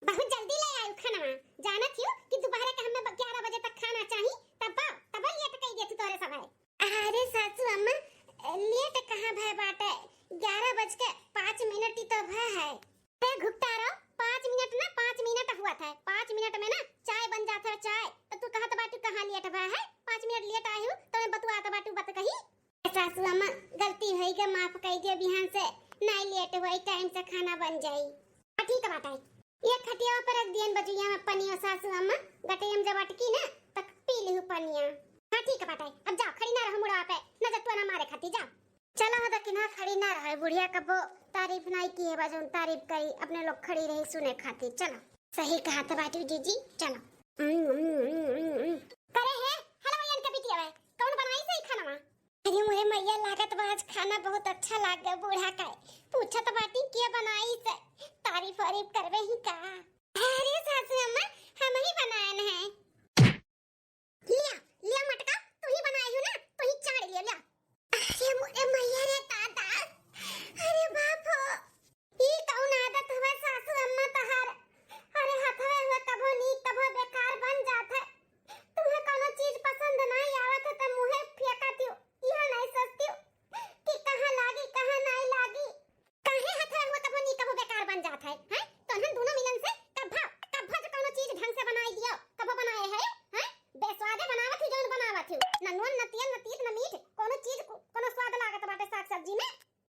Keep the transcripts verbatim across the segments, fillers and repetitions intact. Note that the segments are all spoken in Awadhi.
बहुत जल्दी ले आयु खानवा। जानत हियो कि दोपहर के हमें ग्यारह बजे तक खाना चाही, तब तब लेट कई देती तोरे सब है। अरे सासू अम्मा, लेट कहाँ भय बाटे, ग्यारह बज के पाँच मिनट ही तो भय है। ए घुट्टा रहो, पाँच मिनट ना, पाँच मिनट हुआ था, पाँच मिनट में ना चाय बन जाता है, चाय। तो तू कहत बाटू कहाँ लेट भय है, पाँच मिनट लेट आई हूँ तो मैं बतुआत बाटू बत कही। सासू अम्मा, गलती होई के माफ कई दियो, बिहान से नाई लेट होई, टाइम से खाना बन जाई। हाँ, ठीक बाटे। ये खटिया पर रख दियन बजुइया में पनिया सासू अम्मा, गटई में जब अटकी ना, तक पी लिहु पनिया। हाँ, ठीक बाटे। अब जाओ, खड़ी ना रहो मुड़वा पे, ना जतुआ ना मारे खाती, जाओ। चलो हो दकिना, खड़ी ना रहे, बुढ़िया कबो तारीफ नाई की है, बा जौन तारीफ करी, अपने लोग खड़ी रही सुने खातिर। चलो। सही कहत बाटू जीजी, चलो। करे है, हेलो भैया के बिटिया है, कौन बनाई सही खाना? अरे मोरे मैया, लागत बा आज खाना बहुत अच्छा लाग गया, बूढ़ा का है। पूछत बाटी के बनाई से, तारीफ वारीफ करबे ही का? अरे सासू अम्मा, हम ही बनाए हैं। लिया, लिया मटका, तू ही बनाई हो ना, तू ही चाड़ लिया, लिया। अरे मोरे मैया रे दादा, अरे बाप हो, ई कौन आदत हवे सासू अम्मा तहार? अरे हथवे हुए कभो नीक कभो बेकार बन जात है। तुम्हें कौनो चीज पसंद नाई आवत है त मुँहे फेंकत हो, यह नाई सोचती हो कि कहाँ लागी कहाँ नाई लागी। काहे हथवा हुआ कबो नी कबो बेकार बन जात है, हैं? तो हम दोनों मिलन से कब्बा, कब्बा जो कौनो चीज ढंग से बनाई दियो, कबो बनाए है, हैं? बेस्वादे बनावत ही जौन बनावत ही। न नून, न तेल, न तीत, न मीठ, कौनो चीज को-, कौनो स्वाद लागत बाटे साग सब्जी में।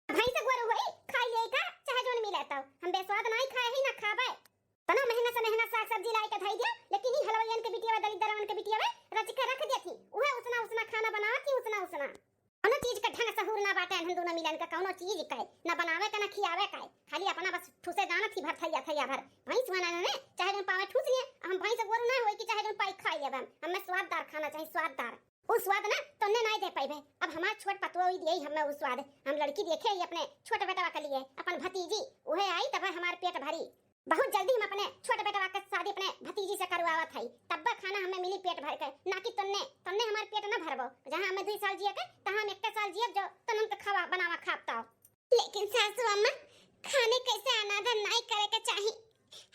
भैंस गोरू होई, खाई ले का, चाहे जौन मिले तो। हम बेस्वाद नाई खाए ही ना खाबे। तना महंगा से महंगा साग सब्जी लाई के धई दिया, लेकिन ई हलवाइयन के बिटिया, दलिद्दरवन के बिटिया रच के रख देती। उहे उसना उसना खाना बनावत ही, उसना उसना। कौनो चीज का ढंग सहूर ना बाटे, इन्हन दोनों मिलन का कौनो चीज का, ना बनावे का, ना खियावे का, खाली अपना बस ठूसे जानत ही भर थैया, थैया भर। भैंस हुआ ना, ना, चाहे जौन पावे ठूस लिए, हम भैंस गोरू ना होई कि चाहे जौन पाई खाई लेबे हम। हमें स्वाददार खाना चाही, स्वाददार। उ स्वाद ना तोन्ने नाई दे पाइबे। अब हमार छोट पतुआ हुई दिए हमें उ स्वाद। हम लड़की देखे ही अपने छोट बेटवा के लिए, अपन भतीजी, उहे आई तब हमार पेट भरी। बहुत जल्दी हम अपने छोट बेटवा के शादी अपने भतीजी से करवावत हई, तब्बे खाना हमें मिली पेट भर के, ना कि तोन्ने, तोन्ने हमार पेट ना भरबो। जहाँ हमें दुई साल जिए के, तहाँ हम एक साल जियब जो तोन्नन के खावा, बनावा, खाब ताओ। लेकिन सासू अम्मा, खाने कैसे अनादर नाई करे के चाही,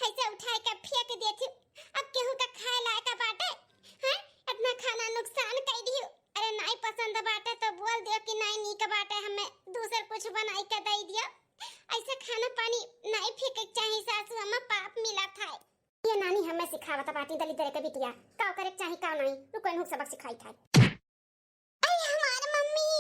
ऐसे उठाए के फेंक देती। अब केहू का खाए लायक बाटे, हैं? इतना खाना नुकसान कर दियो। अरे नाई पसंद बाटे तो बोल दियो कि नाई नीक बाटे, हमें दूसर कुछ बनाई के दे दियो। ऐसे खाना पानी नाई फेंके के चाही सासू अम्मा, पाप मिला था। ये नानी हमें सिखावत बाटी दलिद्दर के बिटिया, काव करे के चाही काव नाई, रुको इनहू सबक सिखाई था। अरे हमार मम्मी,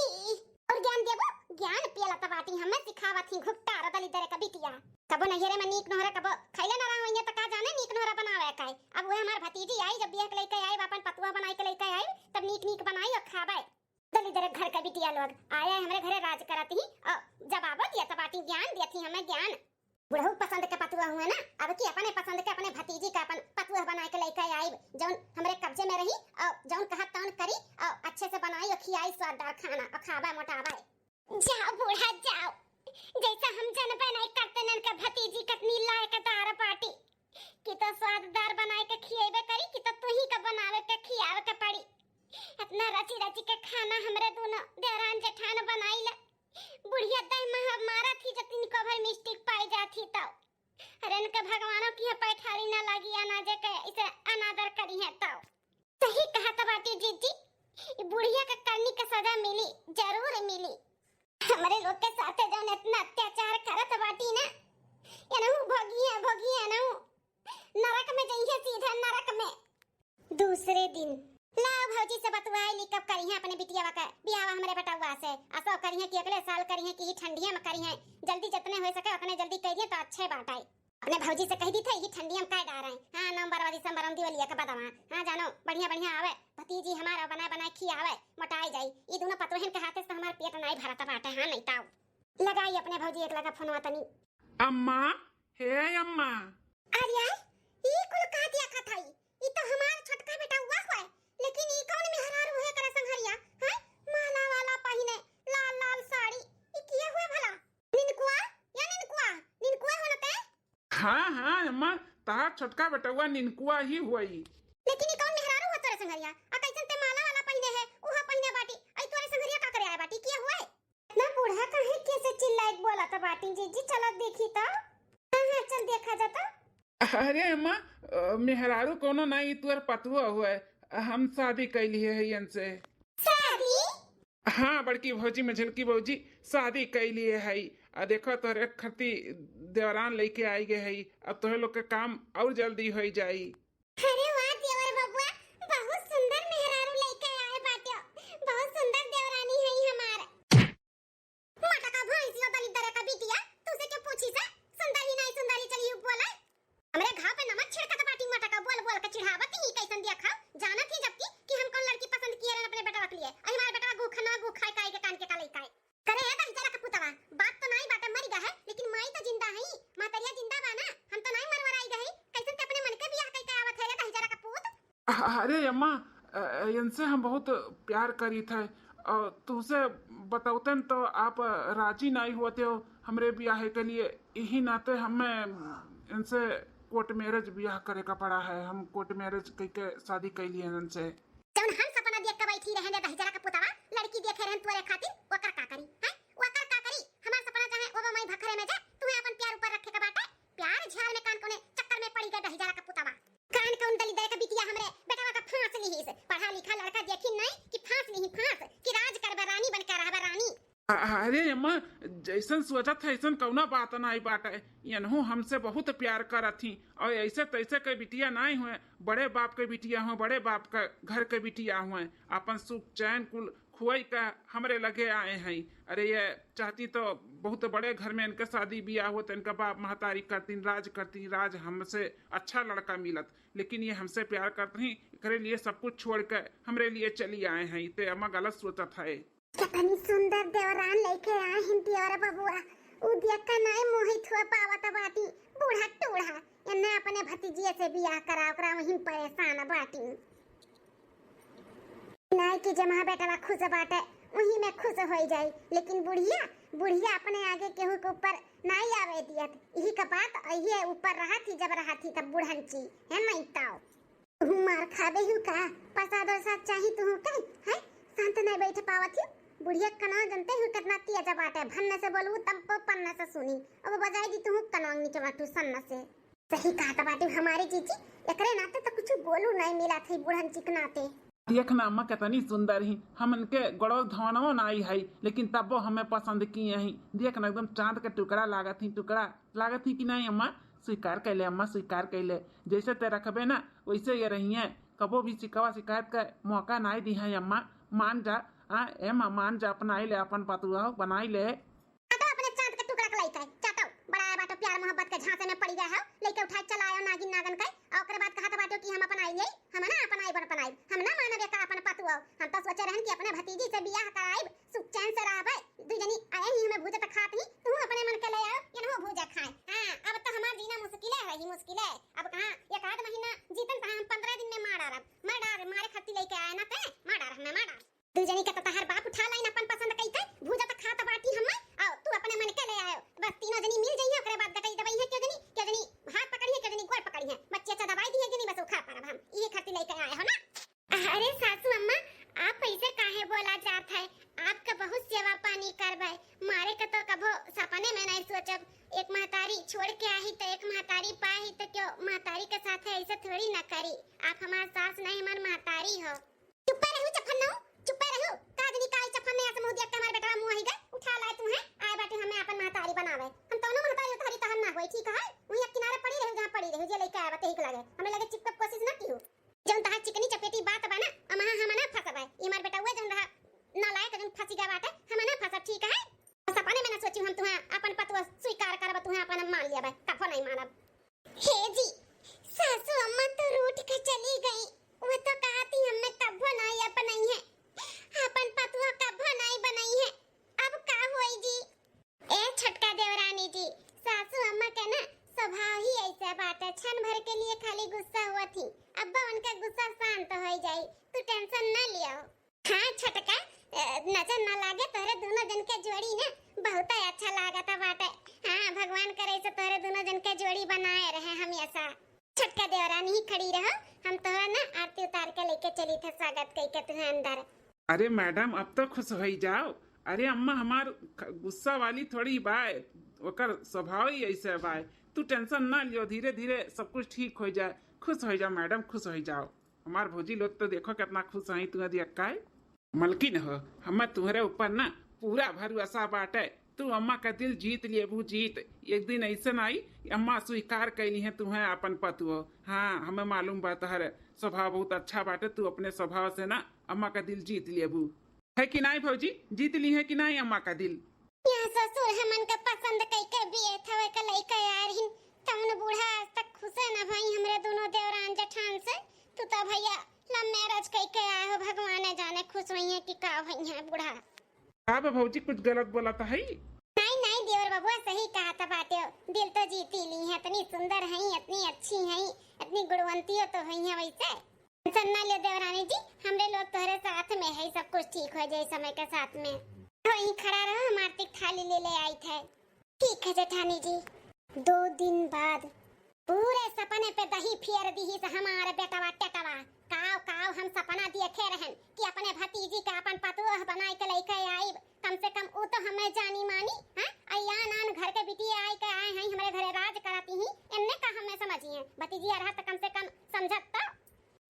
और ज्ञान देबो, ज्ञान पियला त बाटी हमें सिखावत ही घुट्टार दलिद्दर के बिटिया। कबो नैहरे में नीक नोहरे कबो खैले ना रहो, इन्हें त का जाने नीक नोहरा बनावे का है। अब वह हमार भतीजी आई, जब बियाह के लेके आई, अपन पतुआ बनाई के लेके आई, तब नीक नीक बनाई और खावे। दलिद्दर घर का बिटिया लोग आया है हमरे घरे राज करत ही, और जब आवत या त बाटी ज्ञान देती हमें ज्ञान। बुढ़ऊ पसंद के पतुआ हुए ना, अब की अपने पसंद के अपने भतीजी का अपन पतुआ बनाए के लेके आई, जौन हमरे कब्जे में रही और जौन कहत तौन करी और अच्छे से बनाई और खियाई स्वाददार खाना और खावे मोटावे। जाओ बूढ़ा जाओ, जैसा हम जनबे नहीं करते नन के भतीजी कतनी लायकदार बाटी कि तो स्वाददार बनाए के खिएबे करी कि तो तुही का बनावे के खियावे के पड़ी। इतना रची रची के खाना हमरे दोनों देरान जेठान बनाई ले। बुढ़िया दाई महा मारत ही जतिन कभर मिस्टेक पाई जात ही तौ। अरे इनके भगवानों की यहाँ पैठारी ना लागी अनाजे के इसे अनादर करी है तौ। सही कहत बाटी जीजी, ई बुढ़िया के करनी के सजा मिली, जरूर मिली। हमरे लोग के साथे जौन इतना अत्याचार करत बाटी ना, एनहू भोगिए, भोगिए एनहू। नरक में जइहे, सीधा नरक में। दूसरे दिन। लाओ भौजी से बतुआई ली, कब करिहे अपने बिटियावा का बियाह हमरे बेटउआ से। असो करिहे कि अगले साल करिहे कि ई ठंडिया में करिहे। जल्दी जतने हो सके उतने जल्दी करिहे तो अच्छे बाटे। अपने भौजी से कह दी थे, ई ठंडिया में काय डारे। हाँ, नवंबर व दिसंबर में दिवालिया के बदवा। हाँ जानो, बढ़िया बढ़िया आवे, भतीजी हमारा बनाए बनाए खियावे, मोटाई जाई। ई दोनों पतोहन के हाथे से हमार पेट नाई भरत बाटे। हाँ नहीं ताऊ। लगाई अपने भौजी एक लगा फोनवा तनी। अम्मा, हे अम्मा। अरे, ई कुल का दिया कथई? ई तो हमार छोटका बेटउआ होए, लेकिन ई कौन मेहरारू है करे संघरिया? हैं? माला वाला पहिने, लाल लाल साड़ी, ई किया हुए भला? निनकुआ? या निनकुआ? निनकुआ हो न ते? हाँ, हाँ, अम्मा, तहार छोटका बेटउआ निनकुआ ही होई। लेकिन ई कौन मेहरारू हो तोरे संघरिया? आ कैसन ते माला वाला पहिने है, उहा पहिने बाटी, आई तोरे संघरिया का करे आए बाटी, किया हुए? इतना बूढ़ा काहे कैसे चिल्लाए बोलत बाटी जीजी, चलत देखी तो। हाँ, हाँ, चल देखा जाता। अरे अम्मा, अ, मेहरारू कौनो नाई, ई तुअर पतुआ हुए, हम शादी कैली है इनसे। शादी? हाँ बड़की भौजी, मझलकी भौजी, शादी कैली है। आ देखो तोहरे खती देवरान लेके आई गए है, अब तोहरे लोग के काम और जल्दी हो जाई। अरे वाह देवर बबुआ, बहुत सुंदर मेहरारू लेके आए बाट्यो, बहुत सुंदर देवरानी है हमार। मटका भैंसिया दलिद्दर का बिटिया, तुसे क्यों पूछी से? सुंदर ही नहीं सुंदर ही चली बोले। हमरे घाव पे नमक छिड़कत बाटी मटका, बोल बोल के चिढ़ावत ही कैसन दिया खाओ। जानत ही जबकि कि हम कौन लड़की पसंद किए रहन अपने बेटवा के लिए। अरे हमारे बेटवा गू खाना गू खाए काए के कान के का लइका है। करे ए दहिजरा का पुतवा, बाप तो नाई बाटे मर गए है, लेकिन माई तो जिंदा है, महतरिया जिंदा बा ना, हम तो नाई मरवराई गए, कैसन ते अपने मन के बियाह कई के आवत है रे दहिजरा का पूत? अरे अम्मा, अ, इनसे हम बहुत प्यार करी थे और तुझसे बतौतन तो आप राजी नहीं होते हो हमरे ब्याह के लिए। यही नाते हमें इनसे कोर्ट मैरिज ब्याह करे का पड़ा है। हम कोर्ट मैरिज कई के शादी कैली है इनसे। जौन हम सपना देख के बैठी रहे दहिजरा का पुतवा, लड़की देखे रहन तोरे खातिर, ओकर का करी, हैं? ओकर का करी? हमार सपना चाहे ओबे माई भखरे में जा, तुम्हें अपन प्यार ऊपर रखे के बाटे। प्यार झाल में कान कोने चक्कर में पड़ी गए दहिजरा का पुतवा। कान कौन दलिद्दर के बिटिया हमरे बेटवा का फांस लिहिस। पढ़ा लिखा लड़का देखी नहीं कि फांस लिही फांस, कि राज करबे रानी बन के रहबे रानी। अ-, अरे अम्मा, जैसन सोचत है ऐसन कौना बात नाई बाटे। यनहू हमसे बहुत प्यार करत ही और ऐसे तैसे के बिटिया नाई हुए, बड़े बाप के बिटिया हुए, बड़े बाप के घर के बिटिया हुए। अपन सुख चैन कुल खोई का हमरे लगे आए हैं। अरे ये चाहती तो बहुत बड़े घर में इनका शादी ब्याह होत, इनका बाप महतारी करतीन, राज करतीन, राज हमसे अच्छा लड़का मिलत, लेकिन ये हमसे प्यार करत ही, एकरे लिए सब कुछ छोड़ के हमरे लिए चली आए हैं। ते अम्मा गलत सोचत है। कितनी सुंदर देवरान लेके आए हैं देवर बबुआ, उ देख के नाई मोहित हुआ पावत बाटी। बूढ़ा टूढ़ा, इन्हें अपने भतीजिए से बियाह करा, ओकरा वहीं परेशान बाटी। नाई कि जमहा बेटवा खुश बाटे, वहीं में खुश होई जाई, लेकिन बुढ़िया, बुढ़िया अपने आगे केहू के ऊपर नाई आवे दियत। यही का बात, ये ऊपर रहत ही, जब रहत ही तब बुढ़ंची, है मैताओ। तुहूँ मार खाबे हू का? प्रसाद वरसाद चाही तुहूँ का? हैं? शांत नहीं बैठ पावत हू। बुढ़िया कनवा जनते हू कितना तेज बाटे, भन्ने से बोलू तब वो पन्ने से सुनी। अब बजाई दी तुहूँ कनवा नीचे बाटू सन्न से। सही कहत बाटे हमारी जीजी, एकरे नाते तो कुछ बोलू नहीं मिला थी बुढ़न चिकनाते। देख ना अम्मा कितनी सुंदर ही, हम इनके गोड़ो धोनो नाई है, लेकिन तबो हमें पसंद किए ही। देख ना एकदम चांद के टुकड़ा लागत ही, टुकड़ा लागत ही कि नहीं अम्मा? स्वीकार कैले अम्मा, स्वीकार कैले, जैसे ते रखबे ना वैसे ये रहिए, कबो भी शिकवा शिकायत का मौका नाई दी है अम्मा। मान जा, हाँ ए माँ, मान जा, अपनाई ले अपन पतुआ, बनाई ले। चाटो अपने चांद के टुकड़ा के लइका है, चाटो। बड़ा आया बाटो प्यार मोहब्बत के झांसे में पड़ी गया है, लइका उठाए चला आयो नागिन नागन के, और ओकरे बाद कहत बाटो कि हम अपन आई, हम ना अपन आई, अपन आई, हम ना मानबे का अपन पतुआ। हम तो सोचे रहन कि अपने भतीजी से बियाह कराइब, सुख चैन से रहबे, दू जनी आए ही हमें भूजत खात ही, तू अपने मन के ले आओ, ये ना भूजा खाए। हाँ, अब तो हमार जीना मुश्किल है, ही मुश्किल है। अब कहाँ एक आध महीना जीतन तो हम पन्द्रह दिन में मार डारब, मार डार, मारे खातिर लेके आए ना ते, मार डार, हमें मार डार। दू जनी के तो तहार बाप उठा लाइन अपन पसंद कई के, भूजा तो खात बाटी हमें, आओ तू अपने मन के ले आयो। बस तीनों जनी मिल जइहे, ओकरे बाद गटई दबई है, क्यों जनी, क्यों जनी हाथ पकड़ी है, क्यों जनी गोड़ पकड़ी है, बच्चे अच्छा दबाई दी है कि नहीं, बस वो खा पारब हम, ये खातिर लेके आए हो ना। अरे सासू अम्मा, आप ऐसे काहे बोला जात है? आपका बहुत सेवा पानी करबे, मारे के तो कभो सपने में नहीं सोचब। एक महतारी छोड़ के आई तो एक महतारी पाई तो क्यों महतारी के साथ ऐसे थोड़ी ना करी। आप हमार सास नहीं, हमार महतारी हो। चुप्पे रहू चफन्नू, चुप्पे रहू। का जनी काई चफन्ने ऐसे मुंह दिया के हमार बेटवा मुंह ही गए, उठा लाए तू है, आए बाटे हमें अपन महतारी बनावे। हम तौनो महतारी उतारी तहन ना होई, ठीक है? वहीं एक किनारे पड़ी रहू, जहाँ पड़ी रहू, जे लेके आए बा, तेही के लगे। हमें लगे चिपकब कोशिश ना की हो। जौन तहार चिकनी चपेटी बात बा ना, अमहा हम ना फंसबै। ई हमार बेटउआ जौन रहा नालायक, जौन फंसी गया बाटे, हम ना फंसब, ठीक है? सपने में ना सोची हम तुहा अपन पतुआ स्वीकार करब, तुहा अपन मान लिया बा, कभो नहीं मानब। हे जी, सासू अम्मा तो रूठ के चली गई, वो तो कहती हमें कभो नहीं अपनाई है, अपन पतुआ कभो नहीं बनाई है, अब का होई जी? ए छोटका देवरानी जी, सासू अम्मा के ना स्वभाव ही ऐसा बाटे, क्षण भर के लिए खाली गुस्सा हुआ थी, अब्बा उनका गुस्सा शांत हो जाई, तू tension ना लियो। हाँ छोटका, अ, नजर ना लागे तोहरे दोनों जन के जोड़ी ना बहुत अच्छा लागत बाटे। हाँ, भगवान करे से तोहरे दोनों जन के जोड़ी बनाए रहे हमेशा। छोटका देवरानी ही खड़ी रहो, हम तोहरा ना आरती उतार के लेके चली थे, स्वागत कई के तुहे अंदर। अरे मैडम, अब तो खुश होई जाओ। अरे अम्मा, हमार ख-, गुस्सा वाली थोड़ी बा, ओकर स्वभाव ही ऐसे बाय। तू tension ना लियो, धीरे धीरे सब कुछ ठीक होइ जाए। खुश होइ जाओ मैडम, खुश होइ जाओ। हमार भौजी लोग तो देखो कितना खुश हैं तुम्हें देख के। मलकिन हो, हमें तुम्हरे ऊपर ना पूरा भरोसा बाटे। तू अम्मा का दिल जीत लेबू, जीत। एक दिन ऐसे ना आई, अम्मा स्वीकार कैली हैं तुम्हें अपन पतुओ। हाँ, हमें मालूम बा तोहर स्वभाव बहुत अच्छा बाटे, तू अपने स्वभाव से ना अम्मा का दिल जीत लेबू। है कि नाई भौजी, जीत ली है कि नाई अम्मा का दिल? यहाँ ससुर हमन के पसंद कई के बिये थवे के लइका आए रहिन, तउन बूढ़ा आज तक खुशे न भई हमरे दोनों देवरान जेठान से। तू तो भैया love marriage कई के आए हो, भगवान जाने खुश होई है कि का होई है बूढ़ा। का बा भौजी, कुछ गलत बोला तो है? नहीं, नहीं, देवर बबुआ सही कहा था बाटे, दिल तो जीती ली है, इतनी सुंदर है, इतनी अच्छी है, इतनी गुणवंती हो तो हुई है वैसे। Tension ना ले देवरानी जी, हमरे लोग तोहरे साथ में है, सब कुछ ठीक हो जाए समय के साथ में। वहीं खड़ा रहो, हम आरती थाली ले ले आई थे। ठीक है जेठानी जी। दो दिन बाद पूरे सपने पे दही फेर दीही से हमारे बेटवा टेटवा। काव काव हम सपना देखे रहन कि अपने भतीजी के अपन पतोह बनाए के लइके आइब, कम से कम ऊ तो हमें जानी मानी, हैं? आ आन आन घर के बिटिया आए के आए हैं, हमरे घरे राज करती ही, एमने का हमें समझी हैं? भतीजी अरहा तो कम से कम समझत तो।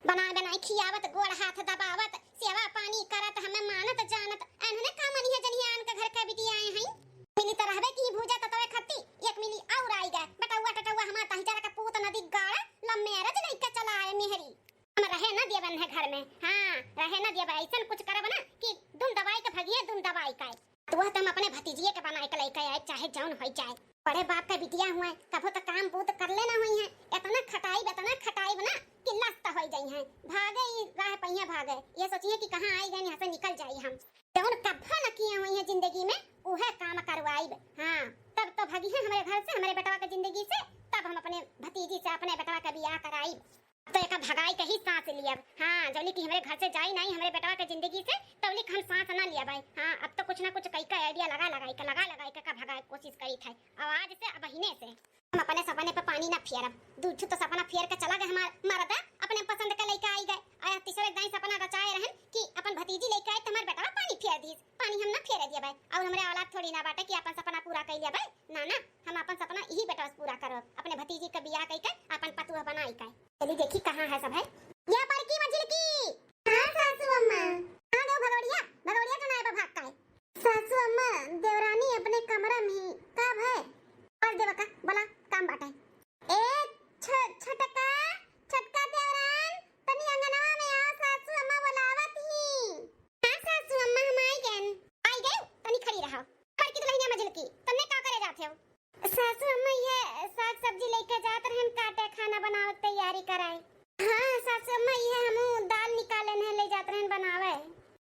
बनाए बनाए खियावत, गोड़ हाथ दबावत, सेवा पानी करत, हमें मानत जानत, एन्हने का मनी है जनिए आन के घर के बिटिया आए हैं? मिली तो रहबे की भूजा ततवे खत्ती, एक मिली और आई गए, बटौआ टटौआ हमार तहिजरा का पूत नदी गाड़ा, love marriage लइके चला आए मेहरी। हम रहे न देबन है घर में, हाँ, रहे न देबे, ऐसन कुछ करब ना कि दुम दबाई के भगिए, दुम दबाई के। तो वह तो हम अपने भतीजिए के बनाए के लइके आए, चाहे जौन होई जाए। बड़े बाप का बिटिया हुआ है, कभो तो काम बूत कर लेना हुई है। इतना खटाइब, इतना खटाइब ना कि लस्त होई जाई हैं। भागे ही राह पहिया भागे, ये सोचिए कि कहाँ आई गए, यहाँ से निकल जाई हम। जौन कभो न किए हुई है जिंदगी में, उहे काम करवाइब। हाँ, तब तो भगी है हमारे घर से, हमारे बेटवा के जिंदगी से, तब हम अपने भतीजी से अपने बेटवा के बियाह कराइब। तो एका भगाई के ही सांस लियब। हाँ, जौली कि हमरे घर से जाई नाई हमरे बेटवा के जिंदगी से, तौली कि हम सांस ना लियब। हाँ, अब तो कुछ ना कुछ कई का idea लगा लगाई के, लगा लगाई के का भगाए के कोशिश करी थे। और आज से, अब अहिने से हम अपने सपने पे पानी ना फेरब। दू ठो तो सपना फेर के चला गए हमार मर्दा, अपने पसंद के लइके आई गए। और तीसरे दाई सपना रचाए रहन कि अपन भतीजी लइके आए तो हमार बेटवा पानी फेर दीस। पानी हम ना फेरे दियब। और हमरे औलाद थोड़ी ना बाटे कि अपन सपना पूरा कई लेब। ना, ना, हम अपन सपना यही बेटवा से पूरा करब, अपने भतीजी के बियाह कई के अपन पतोह बनाई के। चली देखी कहाँ है सब है। या बड़की मझिलकी। हाँ सासू अम्मा। कहाँ गयो भगौड़िया? भगौड़िया तो ना आए बा भाग का है। सासू अम्मा, देवरानी अपने कमरा में ही। का भय? और देवा का, बोला, काम बाटे। ए छ-, छोटका, छोटका देवरान, तनी अंगनवा में आओ, सासू अम्मा बोलावत ही। हाँ सासू अम्मा, हम आई गएन। आई गए, तनी खड़ी रहो। बड़की दुल्हनिया मझिलकी, तन्ने का करे जात हो? सासू अम्मा, ये साग सब्जी लेके जात रहन काटे, खाना बनावे के तैयारी कराए। हाँ सासू अम्मा, ये हमू दाल निकाले हैं, ले जात रहन बनावे।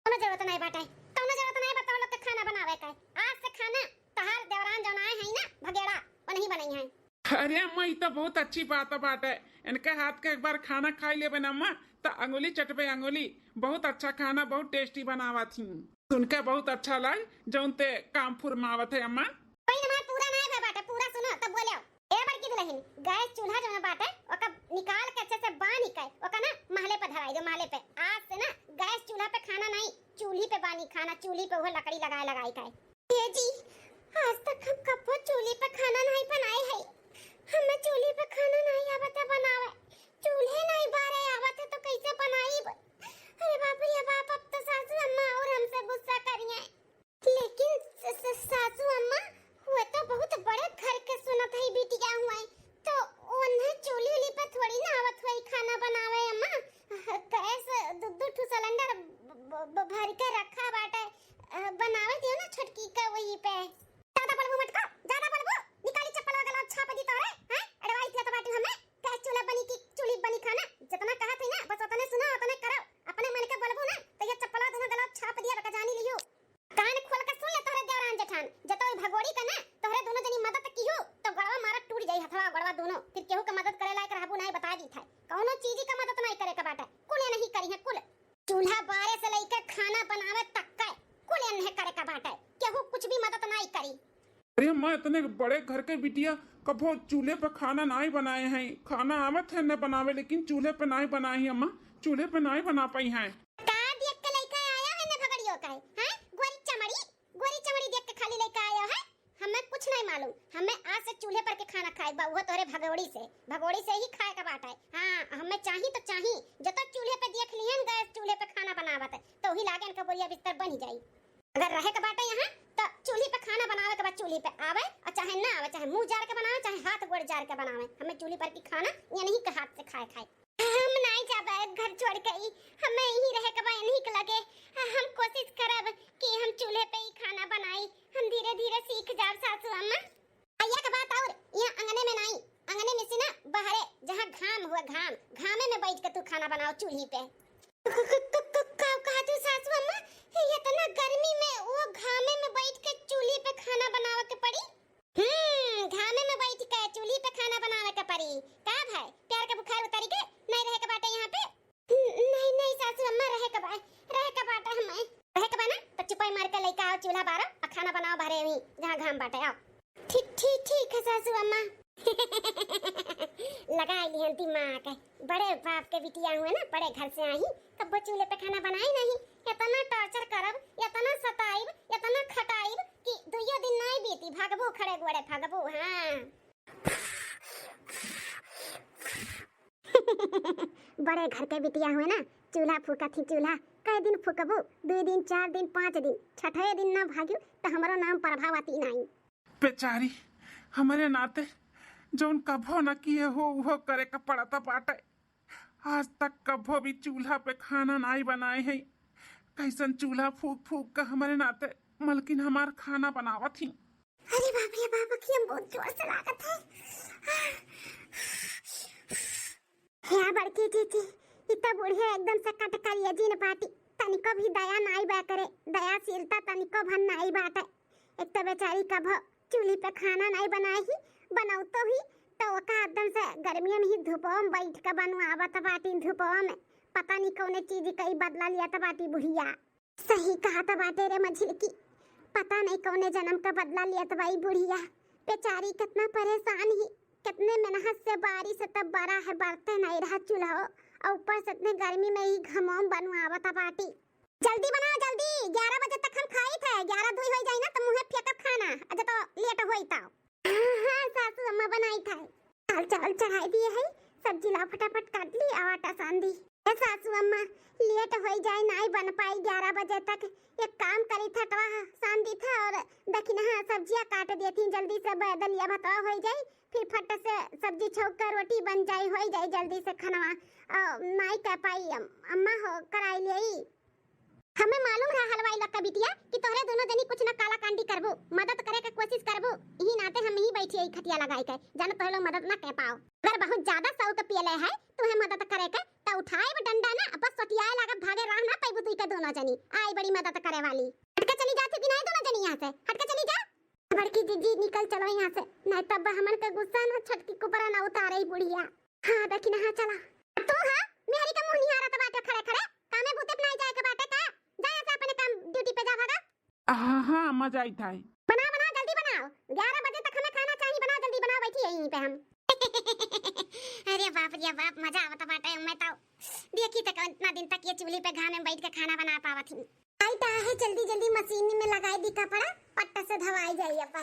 कौनो जरूरत नहीं बाटे, कौनो जरूरत नहीं बा तोह लोग के खाना बनावे के। आज से खाना तहार देवरान जौन आए हैं ना भगेड़ा, वो नहीं बनाई हैं। अरे अम्मा, ई तो बहुत अच्छी बात बाटे। इनके हाथ के एक बार खाना खाई लेबे ना अम्मा, तो अंगुली चटबे अंगुली। बहुत अच्छा खाना, बहुत tasty बनावत ही। सुन के बहुत अच्छा लाग, जौन ते काम फुरमावत है अम्मा। कोई हमार पूरा ना भय बाटे, पूरा सुनो तब बोले। ए बड़की दुल्हन, गैस चूल्हा जौन बाटे, ओका निकाल के अच्छे से बांध के, ओका ना महले पे धराई दो, महले पे। आज से ना गैस चूल्हा पे खाना नहीं, चूल्ही पे बानी खाना, चूल्ही पे वो लकड़ी लगाए लगाए के। ए जी, आज तक हम कब्बो चूल्ही पे खाना नहीं बनाए है। हमें चूल्ही पे खाना नहीं आवत है बनावे। चूल्हे नहीं बारे आवत है तो कैसे बनाईब? अरे बाप रे बाप, अब तो सासू अम्मा और हमसे गुस्सा करिए। लेकिन स-, स-, सासू अम्मा, हुए तो बहुत बड़े घर के सुनत है बिटिया हुए, तो उन्हें चूल्ही उल्ही पे थोड़ी ना आवत हुई खाना बनावे अम्मा। गैस दू दू ठो सिलेंडर ब-, ब-, ब-, भर के रखा बाटे। अ, बनावे दियो ना छोटकी का वही पे। ज्यादा बोलबू मत को, ज्यादा बोलबू, निकाली चप्पल गला छाप दी तोरे, हैं? Advice देत बाटी हमें, गैस चूल्हा बनी की चूल्ही बनी खाना, जितना कहत है ना, बस उतने सुनो, उतने करो। अपने मन के बोलबू ना, तो ये चप्पल दोनों गला छाप दिया, बका जानी लियो। कान खोल के सुन ले तोहरे देवरान जेठान, जतोई भगोड़ी का ना, तोहरे दोनों जनी मदद किहू, तो गड़वा मारा टूट जाई हथवा गड़वा दोनों, फिर केहू के मदद करे लायक रहबू नहीं, बता दी था। कौनो चीज का मदद नहीं करे के बाटे, कुल ये नहीं करी है, कुल। चूल्हा बारे से लेके खाना बनावे तक के कुल एन्हे करे का बाटे, केहू कुछ भी मदद नाई करी। अरे अम्मा, इतने बड़े घर के बिटिया कभो चूल्हे पे खाना नाई बनाए हैं। खाना आवत है न बनावे, लेकिन चूल्हे पे नाई बनाए हैं अम्मा, चूल्हे पे नाई बना पाई हैं। का देख के लेके आया है न भगड़ियो का है, हैं? गोरी चमड़ी, गोरी चमड़ी देख के खाली लेके आया है, हमें कुछ नहीं मालूम। खाना खाए बा, उहो तोहरे भगोड़ी से, भगोड़ी से ही खाए के बाटे। हाँ, हमें चाही तो चाही, जब तक चूल्हे पे देख लिहन गैस चूल्हे पे खाना बनावत, तो वही लागे इनका बोरिया बिस्तर बन ही जाई। अगर रहे के बाटे यहाँ, तो चूल्ही पे खाना बनावे के बाद चूल्ही पे आवे, और चाहे ना आवे, चाहे मुंह जार के बनावे, चाहे हाथ गोड़ जार के बनावे, हमें चूल्ही पर की खाना यहीं के हाथ से खाए खाए। हम नाई जाबे घर छोड़ के, ई हमें यहीं रहे के बा, यहीं के लगे। हम कोशिश करब कि हम चूल्हे पे ही खाना बनाई, हम धीरे धीरे सीख जाब सासू अम्मा। भैया के बात और, यहाँ अंगने में नाई, अंगने में से ना बाहरे, जहाँ घाम हुआ घाम, घामे में बैठ के तू खाना बनाओ चूल्ही पे। क-, क-, क-, क-, का कहा तू सासू अम्मा, इतना गर्मी में वो घामे में बैठ के चूल्ही पे खाना बनावे के पड़ी? हम्म, घामे में बैठ के चूल्ही पे खाना बनावे के पड़ी। का भाई, प्यार के बुखार उतरी के नहीं रहे के बाटे यहाँ पे? न-, नहीं, नहीं सासू अम्मा, रहे के बा, रहे के बाटे हमें। रहे के बा ना, तो चुपाई मार के लइका आओ, चूल्हा बारो और खाना बनाओ बाहरे वहीं, जहाँ घाम बाटे, आओ। ठीक, ठीक, ठीक है सासू अम्मा। लगा लिहन दिमाग। बड़े बाप के बिटिया हुए ना, बड़े घर से आई, कब्बो चूल्हे पे खाना बनाई नहीं। इतना torture करब, इतना सताइब, इतना खटाइब कि दुइयो दिन नहीं बीती, भागबू खड़े गोड़े भागबू। हाँ। बड़े घर के बिटिया हुए ना, चूल्हा फूकत ही चूल्हा। कै दिन फूकबू? दुई दिन, चार दिन, पाँच दिन, छठे दिन ना भाग्यू तो हमरो नाम प्रभावती नाई। बेचारी, हमरे नाते जौन कभो न किए हो, उहो करे के पड़त बाटे। आज तक कभो भी चूल्हा पे खाना नाई बनाए है। कैसन चूल्हा फूक फूक के हमरे नाते मलकिन हमार खाना बनावत ही। अरे बाप रे बाप, अखियाँ बहुत जोर से लागत है। हे बड़की जीजी, इ त बुढ़िया एकदम से कटकरिया जिन बाटी, तनिको भी दया नाई बा करे, दयाशीलता तनिको भन नाई बाटे। एक त बेचारी कभो चूल्ही पे खाना नाई बनाई ही, बनौतो ही त ओका एकदम से गर्मियन ही धूपवा में बैठ के बनवावत बाटी, धूपवा में। पता नहीं कौने चीज का ई बदला लियत बाटी बुढ़िया। सही कहत बाटे रे मझिलकी, पता नहीं कौने जन्म का बदला लियत बा ई बुढ़िया। बेचारी कितना परेशान ही, कितने मेहनत से बारिश तब बरा है, बरते नहीं रहा चूल्हो, और ऊपर से इतने गर्मी में ही घमोम बनवावत बाटी। जल्दी बनाओ जल्दी, ग्यारह बजे तक हम खाई थे, ग्यारह दुई होई जाई ना तो मुँहे फेंकब खाना, अच्छा तो लेट होई तो। हाँ, हाँ, सासू अम्मा बनाई था। चाल, चाल चढ़ाई दिए है, सब्जी लाओ फटाफट काट ली और आटा सान दी। ए सासू अम्मा, लेट होई जाए, नाई बन पाई ग्यारह बजे तक। एक काम करी था, अटवा सान दी था और दखिनहा सब्जिया काट दिए थी, जल्दी से ब-, दलिया भतवा होई जाई, फिर फट से सब्जी छौंक कर रोटी बन जाई, होई जाई जल्दी से खनवा। और नाई कह पाई अम-, अम्मा हो कराई लेई। हमें मालूम रहा हलवाई लक्का बिटिया कि तोहरे दोनों जनी कुछ न काला कांडी करबू, मदद करे के कोशिश करबू, यही नाते हम यही बैठी यही खटिया लगाई के, जानो तोहरे लोग मदद ना कर पाओ। अगर बहुत ज्यादा शौक पियले है तुम्हें मदद करे के, त उठाए डंडा ना, बस सोटियाए लागब, भागे राह ना पैबू तुई के दोनों जनी। आई बड़ी मदद करे वाली, हट के चली जाती कि नहीं दोनों जनी यहाँ से, हट के चली जा। बड़की जीजी निकल चलो यहाँ से, नहीं तब हमन के गुस्सा ना छोटकी कुपरा ना उतारे बुढ़िया। हाँ दखिनहा चला। तू हा मेहरी का मुँह निहारत बाटे खड़े खड़े, कामे बूते पे नाई जाए के बाटे का? जा यहाँ से अपने काम ड्यूटी पे जा भागा। हाँ, हाँ, अम्मा जाई थाई। बनाओ, बनाओ, जल्दी बनाओ, ग्यारह बजे तक हमें खाना चाहिए, बनाओ जल्दी, बनाओ, बैठी है यहीं पे हम। अरे बाप रे बाप, मजा आवत बाटे। मैं तो देखी तक इतना दिन तक ये चूल्ही पे घाम में बैठ के खाना बना पावत ही। आई ता है जल्दी जल्दी मशीन में लगाई दी कपड़ा, पट्ट से धवाई जाई अब।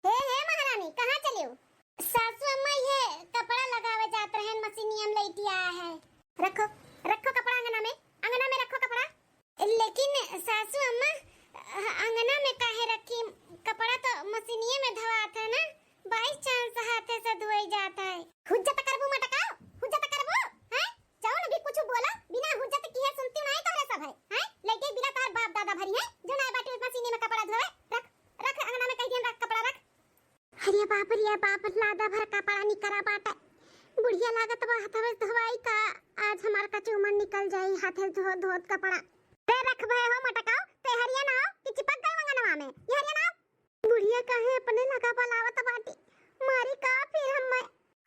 हे, हे महारानी, कहाँ चलियो? सासू अम्मा, ये कपड़ा लगावे जात रहन, मशीनिया में लइटिया है। रखो, रखो कपड़ा अंगना में, अंगना में रखो कपड़ा। लेकिन सासू अम्मा, अंगना में काहे रखी? कपड़ा तो मशीनिये में धवात है ना, by chance हाथे से धोई जात है। हुज्जत करबू मटकाओ, हुज्जत करबू, हैं? जौन भी कुछ बोला, बिना हुज्जत किहे सुनती नहीं तोहरे सब है, हैं? लइके बिना तार बाप दादा भरी है, जो ना बाटे मशीनी में कपड़ा धोवे, रख, रख अंगना में कह दियन रख कपड़ा रख। अरे बाप रे बाप, लादा भर कपड़ा निकरा बाटे। बुढ़िया लागत बा हथवे धोवाई का, आज हमार कचूमर निकल जाई हाथे धो धोत कपड़ा। रे रख भय हो मटकाओ, ते हरिया ना हो कि चिपक गए मंगनवा में, ये हरिया ना हो। बुढ़िया काहे अपने लगा बलावत बाटी, मारी का फिर हम्मे।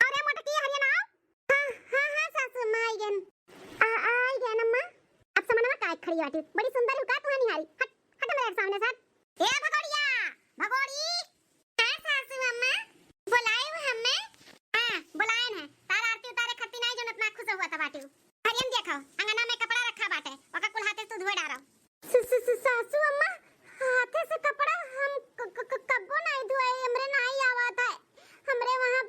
अरे मोटकी हरिया ना हो। हाँ, हाँ, हाँ सासू अम्मा आई गन। आ, आ, आई गन अम्मा। अब समनवा काय खड़ी बाटी, बड़ी सुंदर लुका तुहा निहारी। हट, हट मेरे सामने से हट। ए भगोड़िया, भगोड़ी। हाँ सासू अम्मा, बुलाए हो हमें? हाँ, बुलाए न। तार आरती उतारे खत्ती नहीं जौन इतना खुश हुआ था बाटी। हरियन देखो, अंगना में कपड़ा रखा बाटे, ओका कुल हाथे से तू धोए डारो। स-, स-, स-, सासू अम्मा, हाथे से कपड़ा हम क-, क-, क-, कब्बो नहीं धोए, हमरे नहीं आवत है। हमरे वहाँ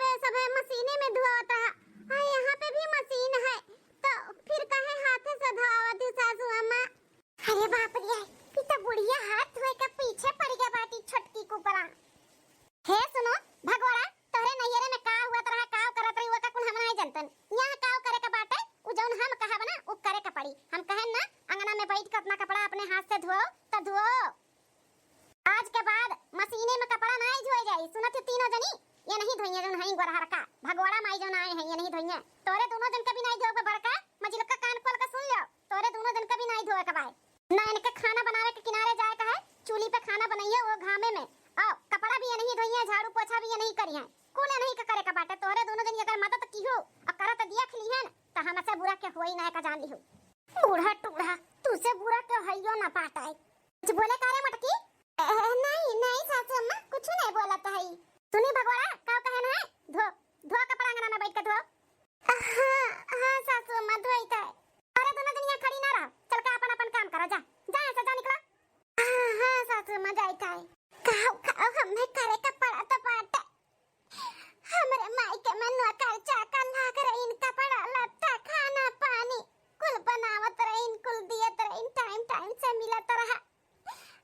ये जौन हई गोरहरका, भगोड़ा माई जौन आए हैं, ये नहीं धोइए। तोरे दोनों जन के भी नहीं धोए के बड़का, मझिलका कान खोल के सुन लो, तोरे दोनों जन के भी नहीं धोए के बाय। ना इनके खाना बनावे के किनारे जाए का है, चूल्ही पे खाना बनइए वो घामे में। आओ, कपड़ा भी ये नहीं धोइए, झाड़ू पोछा भी ये नहीं करिए, कुल ये नहीं के करे का बाटे। तोरे दोनों जन अगर मदद किहो और करत देख लिहन, तो हमसे बुरा के होई ना का जान लिहो। बूढ़ा टूढ़ा, तुझसे बुरा के हइयो ना पाटाई। कुछ बोले का रे मोटकी? अ, नहीं, नहीं सासू अम्मा, कुछ नहीं बोलत हई। सुनी भगोड़ा, का कहन है? धो, धो कपड़ा अंगना में बैठ के धो। हाँ, हाँ सासू अम्मा, धोई तो है। अरे दोनों जनिया खड़ी ना रह, चल के अपन अपन काम करा, जा, जा ऐसे जा निकला। हाँ, हाँ सासू अम्मा, जाई तो है। खाओ, खाओ, हमें करे का पड़ा तो बाटे। हमरे मायके में नौकर चाकर लाग रहीन, कपड़ा लत्ता, खाना पानी कुल बनावत रहीन, कुल दियत रहीन, टाइम टाइम से मिलत रहा।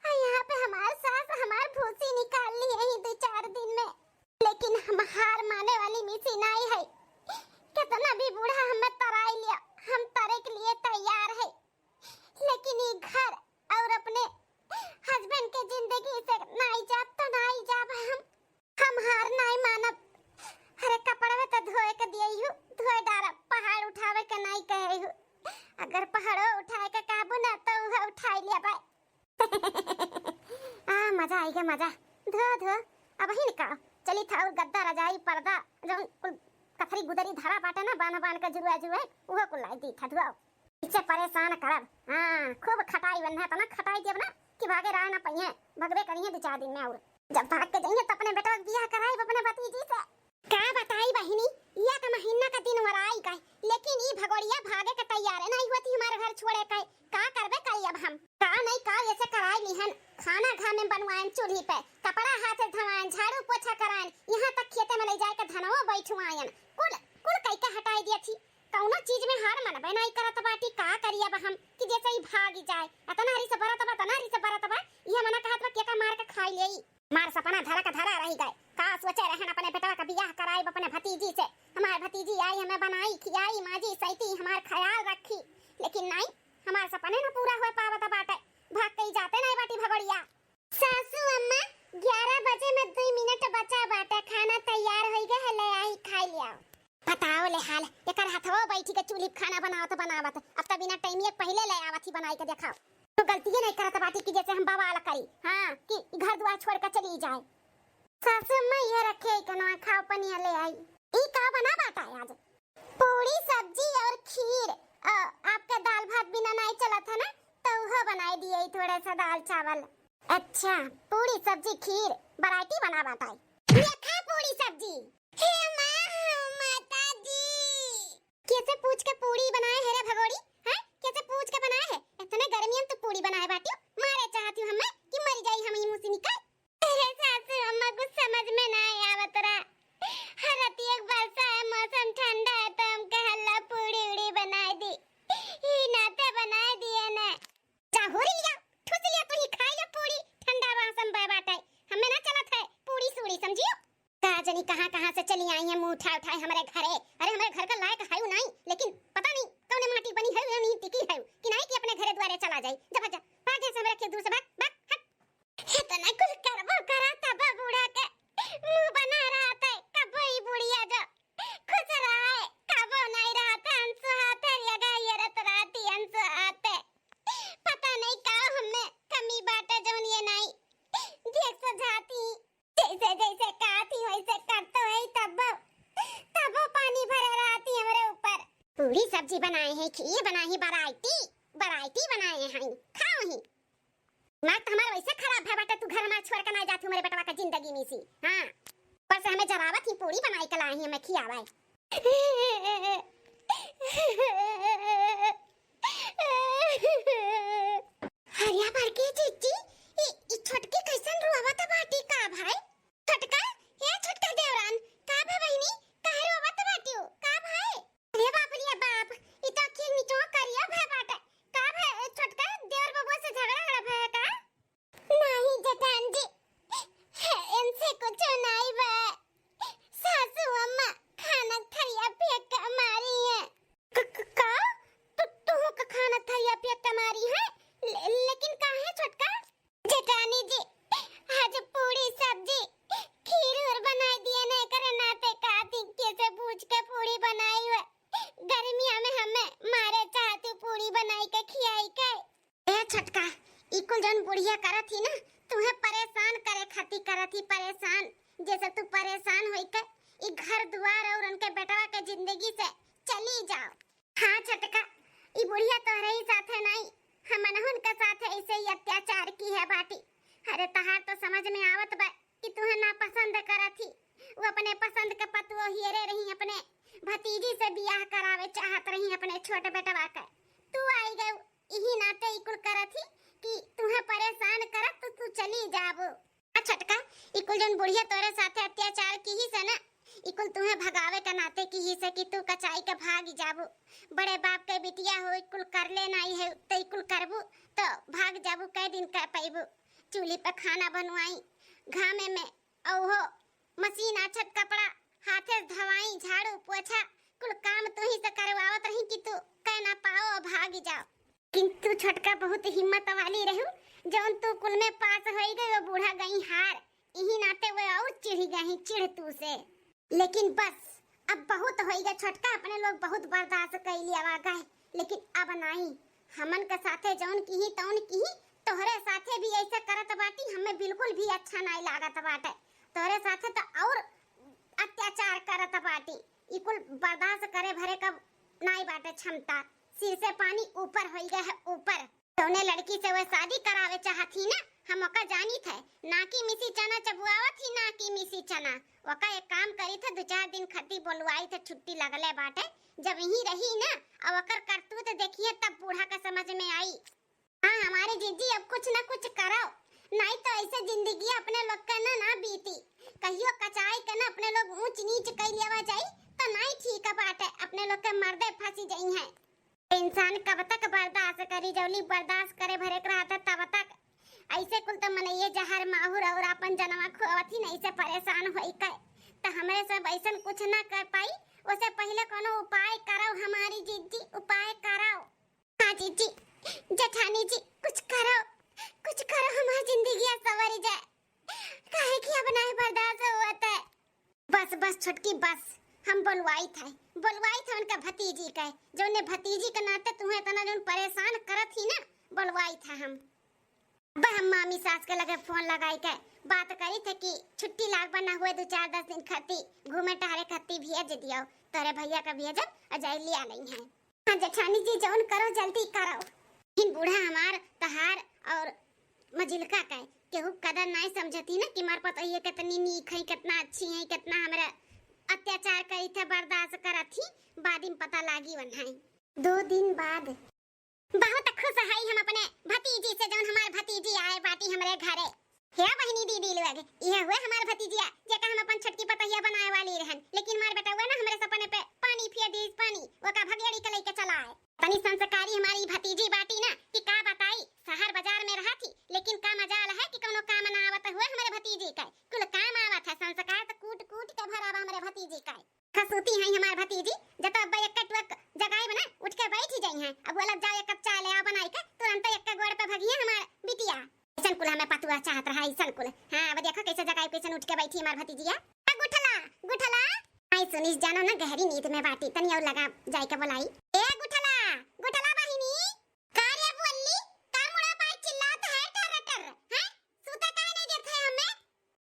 आ यहाँ पे हमार सास हमार भूसी निकाल ली यही दो चार दिन में, लेकिन हम हार माने वाली मिसी नाई है। कितना भी बूढ़ा हमें तराई लिया, हम तरे के लिए तैयार है, लेकिन ये घर और अपने हस्बैंड के जिंदगी से नाई जाब तो नाई जाब हम। हम हार नाई मानब। अरे कपड़वे तो धोए के दिए हूँ, धोए डारब, पहाड़ उठावे के नाई कहे हूँ। अगर पहाड़ो उठाए के कहबू ना तो उहे उठाई लिया भाई। आ मजा आई गे मजा। धो धो, अब ही निकाल। चली था और गद्दा रजाई पर्दा जौन कुल कथरी गुदरी धरा बाटे ना, बांध बांध के जुरुआ जुरुआ, उहो कुल लाई दी था धुआओ। इसे परेशान करब। हाँ, खूब खटाई बन्हे, तना खटाई देब ना कि भागे राह ना पइहे, भगबे करिहे दो चार दिन में। और जब भाग के जइहे तो अपने बेटा के बियाह कराइब अपने भतीजी से। का बताई बहिनी, एक महीना का दिन वराई गए, लेकिन ई भगोड़िया भागे के तैयारे नहीं होती हमारे घर छोड़े के। का करबे करी अब हम? का नहीं का ऐसे कराई लिहन, खाना घामे बनवाएन चूल्ही पे, कपड़ा हाथे धवाएन, झाड़ू पोछा कराएन, यहाँ तक खेते में ले जाए के धनवो बैठवाएन, कुल कुल कई के हटाई दिया थी। कौनो चीज में हार मनबे नाई करत बाटी, का करी अब हम कि जैसे ही भागी जाए। अतना हरी से बरत बा, अतना हरी से बरत बा, इहे मना कहत बा केका मार के खाई लेई। मार सपना धरा का धरा रही गए। का सोचे रहन अपने बेटवा का बियाह कराइब अपने भतीजी से। हमार भतीजी आई, हमें बनाई, खियाई, माजी, सैती, हमार ख्याल रखी। लेकिन नाई, हमार सपने न पूरा होए पावत बाटे। भाग के ही जाते नाई बाटी भगोड़िया। सासू अम्मा, ग्यारह बजे में दुई मिनट बचा बाटे, खाना तैयार होई गए है, ले आई, खाई लियाओ। बताओ ले हाल, एकर हथवा बैठी के चूल्ही पे खाना बनावत बनावत, अब त बिना टाइम एक पहिले ले आवत ही बनाई के देखाओ। तो गलतिये नहीं करत बाटी कि जैसे हम बवाल करी, हाँ, कि घर द्वार छोड़ के चली जाए। सासू अम्मा, ये रखे कनवा, खाओ पनिया ले आई। ई का बना बाटा है आज? पूरी सब्जी और खीर। अ, आपका दाल भात बिना नहीं चलत है ना, तो वो बनाई दिए थोड़ा सा दाल चावल। अच्छा, पूरी सब्जी खीर वैरायटी बना बाटा है। ये खा पूरी सब्जी। हे माँ, माता जी। कैसे पूछ के पूरी बनाए है रे भगोड़ी? हैं? कैसे पूछ के बनाए है? इतने गर्मियन तू पूरी बनाए बाटियो? मारे चाहती हूँ हमें कि मर जाई हम ई मुँह से निकल। अरे सासू अम्मा, कुछ समझ में ना आवत रहा। हर रतिया एक बरसा है, मौसम ठंडा है, तो हम कहला पूरी उड़ी बनाए दी। ई नाते बनाए दिए ने। जा होरी लिया, ठूस लिया, तू ही खाई ले पूरी, ठंडा मौसम बा बाटे। हमें ना चलत है पूरी सूरी, समझियो? का जनी कहाँ कहाँ से चली आई है मुँह उठाए उठाए हमरे घरे। अरे हमरे घर का लायक है नहीं, लेकिन पता नहीं कौने माटी बनी है, नहीं टिकी है कि नहीं कि अपने घरे द्वारे चला जाए। जा भाग जा, भाग जा से हमरे खेत दूर से भाग, भाग, हट। इतना कुल करबो करा तब बूढ़ा के मुँह बना रहा था, कबो ई बुढ़िया जो खुश रहा है, कबो नहीं रहा था, अंसु हाथे लगा ये रत राती अंसु हाथे। पता नहीं का हमें कमी बाटे जौन ये नहीं देख सजाती। जैसे जैसे कहती वैसे करते है तब, तब पानी भरे रहती हमरे ऊपर। पूरी सब्जी बनाए हैं, खीर बनाए हैं, वैरायटी, वैरायटी बनाए हैं, खाओ ही। दिमाग तो हमारा वैसे खराब है बाटे, तू घर हमार छोड़ के ना जाती हमारे बेटवा का जिंदगी में सी। हाँ, पर से हमें जरावत ही पूरी बनाई के लाई ही हमें खियावाए। अरे बड़की जीजी, ई, ई छोटकी कैसन रोवत बाटी का भाई? छोटका, ए छोटका देवरान, का भा बहिनी, काहे रोवत बाटियो? का भाई? अरे बाप रे बाप, ई तो आखिर निचवा करिया भा बाटे। का भा, ए छोटका देवर बबुआ से झगड़ा हड़ा भा का? नहीं जेठान जी, इनसे कुछ नहीं बा। सासू अम्मा खाना थरिया फेंक के मारी है। क-, क-, का? तू, तू का खाना थरिया फेंक के मारी है? ले-, लेकिन काहे छोटका? जेठानी जी, आज पूरी सब्जी दुआर और उनके बेटवा के जिंदगी से चली जाओ। हाँ छोटका, ई बुढ़िया तोहरे ही साथे नाई, हमनहुन के साथे ऐसे ही अत्याचार किहे बाटी। अरे तहार तो समझ में आवत बा कि तुहे नापसंद करत ही। वो अपने पसंद के पतुओ हियरे रही, अपने भतीजी से बियाह करावे चाहत रही अपने छोट बेटवा के। तू आई गऊ, इही नाते ई कुल करत ही कि तुहे परेशान करत तो तू चली जाबू। आ छोटका, ई कुल जौन बुढ़िया तोरे साथे अत्याचार किहिस है ना, ई कुल तुहे भगावे के नाते किहिस है कि तू कचाई के भाग जाबू। बड़े बाप के बिटिया हो, ई कुल कर ले नाई है, तो ई कुल करबू तो भाग जाबू, कै दिन कर पैबू। चूल्ही पे खाना बनवाई घामे में, औहो मशीन आछत कपड़ा हाथे से धवाई, झाड़ू पोछा कुल काम तू ही से करवावत रही कि तू कै ना पाओ, भाग जाओ। किंतु छोटका बहुत हिम्मत वाली रहू, जौन तू कुल में पास होई गई, वो बूढ़ा गई हार, इही नाते वो और चिढ़ी गई, चिढ़ तू से। लेकिन बस, अब बहुत होई गए छोटका, अपने लोग बहुत बर्दाश्त कर लिया गए, लेकिन अब नाई, हमन के साथे जौन किही तौन किही, तोहरे साथे भी ऐसे करत बाटी, हमें बिल्कुल भी अच्छा नाई लागत बाटे। तोहरे साथे तो और अत्याचार करत बाटी, ई कुल बर्दाश्त करे भरे का नाई बाटे क्षमता। सिर से पानी ऊपर होई गए है, ऊपर। जौने लड़की से वह शादी करावे चाहत ही ना, हम ओका जानित है, ना कि मिसी चना चबुआवत ही, ना कि मिसी चना। ओका एक काम करित है, दो चार दिन खती बोलवाई थे, छुट्टी लगले बाटे, जब यहीं रही ना, अब ओकर करतूत देखिए, तब बूढ़ा का समझ में आई। हाँ, हमारे जीजी, अब कुछ ना कुछ करो, नाई तो ऐसे जिंदगी अपने लोग का ना, ना बीती। कहियो कचाई के ना अपने लोग ऊंच नीच कई लेवा जाई, तो नाई ठीक बाटे, अपने लोग के मर्दे फंसी जाई हैं। इंसान कब तक बर्दाश्त करी, जौली बर्दाश्त करे भरे के रहत है तब तक। ऐसे कुल तो मनइये जहर माहुर और अपन जनवा खोवत ही नहीं से परेशान होई के। तो हमरे सब ऐसन कुछ ना कर पाई, ओसे पहले कोनो उपाय करो हमारी जीजी, उपाय करो। हाँ जीजी, जेठानी जी, कुछ करो, कुछ करो, हमार जिंदगिया सवर जाए, काहे कि अब नाहीं बर्दाश्त होत है। बस, बस छोटकी, बस, हम बोलवाई थे, बोलवाई थे उनका भतीजी के, जौने भतीजी के नाते तुम्हें इतना जौन परेशान करत ही ना, बोलवाई थे हम। अब हम मामी सास के लगे फोन लगाई के बात करी थे कि छुट्टी लाग बना हुए दो चार दस दिन खती घूमे टहरे खती भेज दियो, तोरे भैया का भेजब और जाई लिया लई हैं। हाँ जेठानी जी, जौन करो जल्दी करो। लेकिन बूढ़ा हमार, तहार और मजिलका के केहू कदर नाई समझती ना कि हमार पतोहिया कितनी नीक है, कितना अच्छी है, कितना हमरा अत्याचार करी थे, बर्दाश्त करत ही, बाद में पता लागी वन है। दो दिन बाद। बहुत खुश है हम अपने भतीजी से, जौन हमार भतीजी आए बाटी हमरे घरे। हे बहिनी दीदी लोग, यह हुए हमार भतीजिया, जेका हम अपन छोटकी पतोहिया बनाए वाली रहन, लेकिन हमार बेटवा ना हमरे सपने पे पानी फेर दीस, पानी, ओका भगेड़ी के लेके चला आए। तनी संस्कारी हमारी भतीजी बाटी ना कि का बताई, शहर बाजार में रहत ही, लेकिन का मजाल है कि कौनो काम ना आवत हुए हमरे भतीजी के, कुल काम आवत है। संस्कार तो कूट कूट के भरा बा हमरे भतीजी के। खसूती हैं हमार भतीजी, जब तो अब्बा एक टुअक जगाई बना उठ के बैठ ही जाई हैं। अब बोला जाओ एक कप चाय ले आओ बनाई के, तुरंत एक गोड़ पे भगिए हमार बिटिया। ऐसन कुल हमें पतुआ चाहत रहा, ऐसन कुल। हाँ, अब देखो कैसे जगाई, कैसन उठ के बैठी हमार भतीजिया। ए गुठला, गुठला। आई सुनिस जानो ना गहरी नींद में बाटी, तनी और लगा जाए के बोलाई। ए गुठला, गुठला बहिनी। का रे बुअल्ली, का मुड़ा पार चिल्लात है टर टर, हैं? सूते काहे नहीं देत है हमें?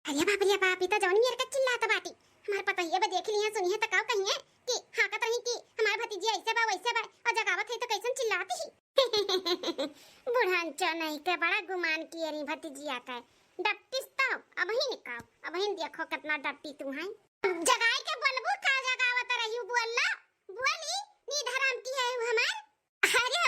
अरे बाप रे बाप, ई तो जौन मेर के चिल्लात बाटी। हमार पतोहिया बा देख लिहे, सुनिहे त का कहिए कि हाँकत रही कि हमार भतीजी ऐसे बा, वैसे बा, और जगावत है तो कैसन चिल्लाती ही। बुढ़ान चौनही के बड़ा गुमान किए रही भतीजिया के। डट्टिस तो अबहिन का, अबहिन देखो कितना डट्टी तू है। जगाई के बोलबू का, जगावत रही बोल ला, बोली, नींद हराम की है हमार। अरे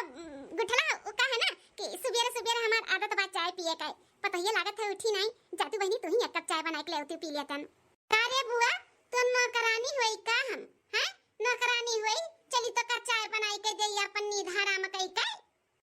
गुठला, उ का है ना कि सुबेरे सुबेरे हमार आदत बा चाय पिए के। पतोहिया लागत है उठी नाई, जातू बहिनी तू ही एक कप चाय बनाई के ले उठी पी लिया तन। का रे बुआ, तू नौकरानी होई का हम, हैं? नौकरानी होई, चली तो का चाय बनाई के देई अपन नींद हराम कई के।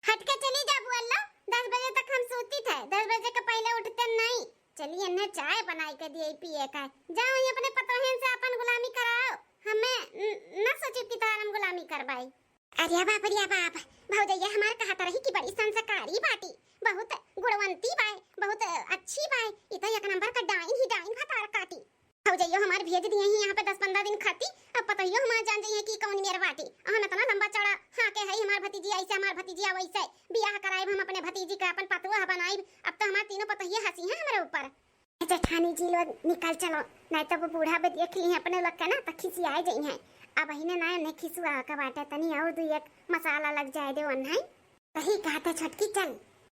हट के चली जा बुआ लो, दस बजे तक हम सूती थे, दस बजे के पहले उठते नहीं। चली इन्हें चाय बनाई के दिए पिए का। जाओ ही अपने पतोहन से अपन गुलामी कराओ, हमें न, न सोची कि तार हम गुलामी करबाई। अरे बाप रे बाप, भौजैया हमार कहत रही कि बड़ी संस्कारी बाटी, बहुत गुणवंती बाय, बहुत अच्छी बाय, ई तो एक नंबर का डाइन ही डाइन भतार काटी। भौजैया हमार भेज दिए ही यहाँ पे दस पन्द्रह दिन खाती, अब पतोहियो हमार जान जाइए कि कौन मेर बाटी। हम इतना लंबा चौड़ा हाँ के है हमार भतीजी, ऐसे हमार भतीजिया वैसे बियाह कराइब हम अपने भतीजी का, अपन पतोह बनाइब। अब तो हमार तीनों पतोहिया हंसी हैं हमरे ऊपर। ए जेठानी जी लोग निकल चलो, नाहीं तो वो बूढ़ा बे देख ली अपने लोग का ना तो खिसियाए जइहैं। अब अहिने ना उन्हें खिसुआ का बाटे, तनी और दू एक मसाला लग जाए दे उन्हें। सही कहत है छोटकी, चल।